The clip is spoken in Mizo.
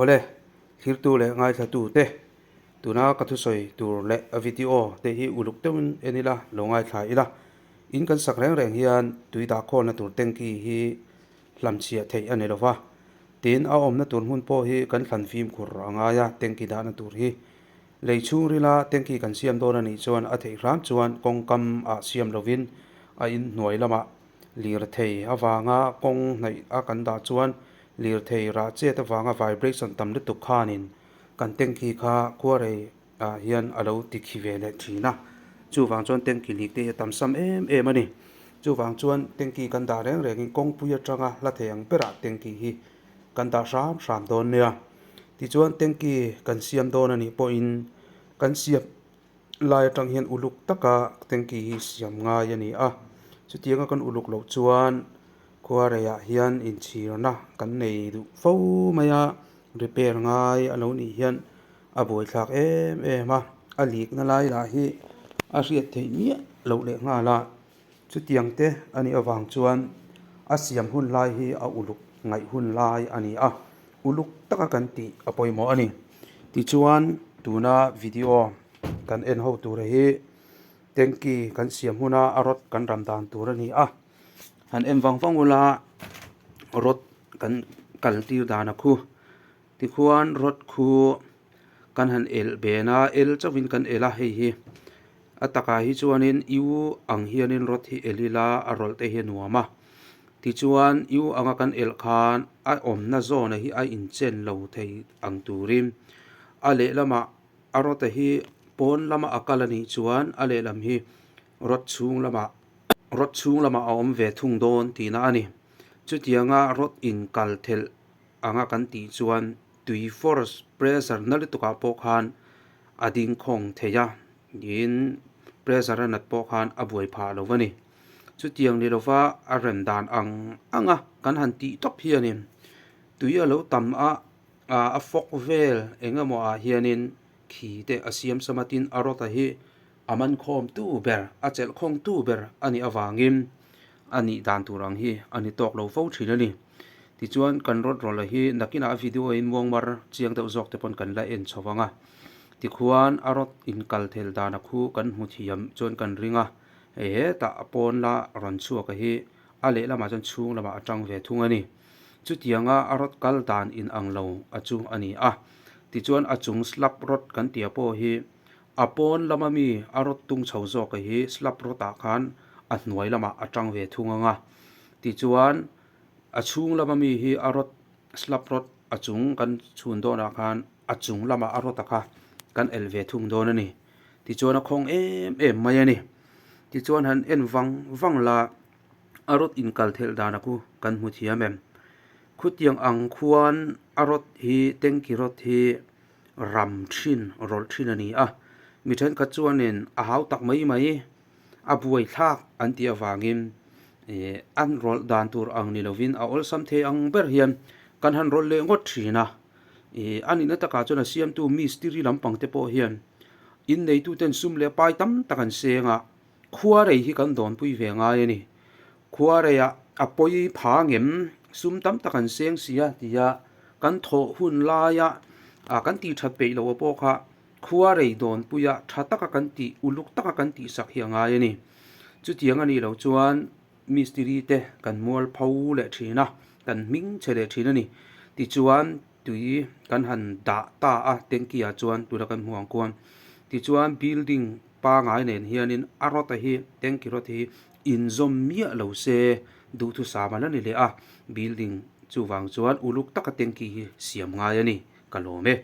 Awle, thlirtu leh ngaithlatute, tuna ka thusawi tur leh a video te hi uluk deuhin en ila, lo ngaithla ila. In kan sak reng reng hian tui dahkhawlna tur tanky hi hlamchhiah theih a ni lo va. Tin, a awmna tur hmun pawh hi kan thlan fimkhur a ngai a, tanky dahna tur hi. Lei chhungrila tanky kan siam dawn a nih chuan a theih hram chuan kawngkam ah siam lovin a inhnuai lamah Lirthei avanga kawng hnaih a kan dah chuan lirthei rah chet avanga vibration tam lutuk khanin kan tanky kha khuarei ah hian a lo ti khi ve leh thin a, chuvang chuan tanky lik te hi a tam sam em em a ni. Chuvang chuan tanky kan dah reng rengin kawngpui atanga hla thei ang berah tanky hi kan dah hram hram dawn nia. Tichuan tanky kan siam dawn a nih pawhin kan siam lai atang hian uluk taka tanky hi siam ngai a ni a, chutianga kan uluk loh chuan khuareiah hian inchhirna kan nei duh fo mai a, repair ngai a lo nih hian a buaithlak em em a, a likna lai lah hi a hriat theih miah loh leh nghal a, chutiang te a nih avang chuan a siam hun lai hi a uluk ngaih hun lai a ni a. Uluk taka kan tih a pawimawh a ni. Tichuan tuna video kan en ho tur hi tanky kan siam huna a rod kan ram dan tur a ni a. Han en vang vang ula rod kan kal tir dan a khu. Tikhuan rod khu kan han elh ben a, el chauhin kan elh a hei hi. A takah hi chuanin U ang hianin rod hi el ila a rawlh te hi a nuam a. Tichuan U anga kan elh khan a awmna zawna hi a inchen lo thei ang turin a lehlamah a rod-a hi pawn lama a kal a nih chuan a lehlam hi rod chhung lamah rod chhung lamah a awm ve thung dawn tihna a ni. Chutianga rod inkal thelh anga kan tih chuan tui force pressure na lutukah pawh khan a ding khawng thei a, tiin pressure a nat pawh khan a buai phah lo a ni. Chutiang ni lova a rem dan ang ang a kan han tih tawp hianin tui a lo tam a, a fawk vel eng emaw ah hianin khi te a siam sam a tin a rawta hi a man khawm tu ber a chelh khawng tu ber a nih avangin a nih dan tur ang hi a ni tawk lo fo thin a ni. Tichuan kan rawt rawlh hi nakinah video in muangmar chiang deuh zawk te pawn kan la en chho vang a, tikhuan a rawt inkal thel dan a khu kan hmu thiam chuan kan ring a, hei hetah a pawn la rawn chhuak a hi a lehlamah chuan chhung lamah a tang ve thung a ni. Chutianga a rawt kal dan inang lo a chu a ni a, tichuan a chung slab rawt kan tia pawh hi A pawn lama mi a rawt tung chho zawk hi slab rawtah khan a hnuai lamah a tang ve thung ang a. Tichuan a chhung lama mi hi a rawt slab rawt a chung kan chhun dawnah khan a chung lamah a rawt a kha kan el ve thung dawn a ni. Tichuan a khawng em em mai a ni. Tichuan han en vang vang la a rawt inkal thelh dan a khu kan hmu thiam em. Khutiang ang khuan a rawt hi tanky rawt hi ram thin rawlh thin a ni a, mi thenkhat chuanin a hau tak mai mai a buai thlak an tih avangin ih an rawlh dan tur ang ni lovin a awlsam thei ang ber hian kan han rawlh leh ngawt thin a, ih a nihna takah chuan a siamtu mistiri lampang te pawh hian inneituten sum leh pai tam tak an seng a, khuarei hi kan dawnpui ve ngai a ni, khuareiah a pawi pha ngem sum tam tak an seng si a tia kan thawh hun laia ah kan tih that peih loh pawh kha khuarei dawnpuia tha taka kan tih uluk taka kan tih sak hi a ngai a ni. Chutiang a nih loh chuan mistiri te kan mual pho leh thin a, kan hming chhe leh thin a ni. Tichuan tui kan han dah ta a tanky ah chuan tuna kan hmuh ang khuan tichuan building pangai nen hianin a rawt a hi tanky rawt hi inzawm miah lo se duhthusam a la ni leh a building chuvang chuan uluk taka tanky hi siam ngai a ni ka lawm e.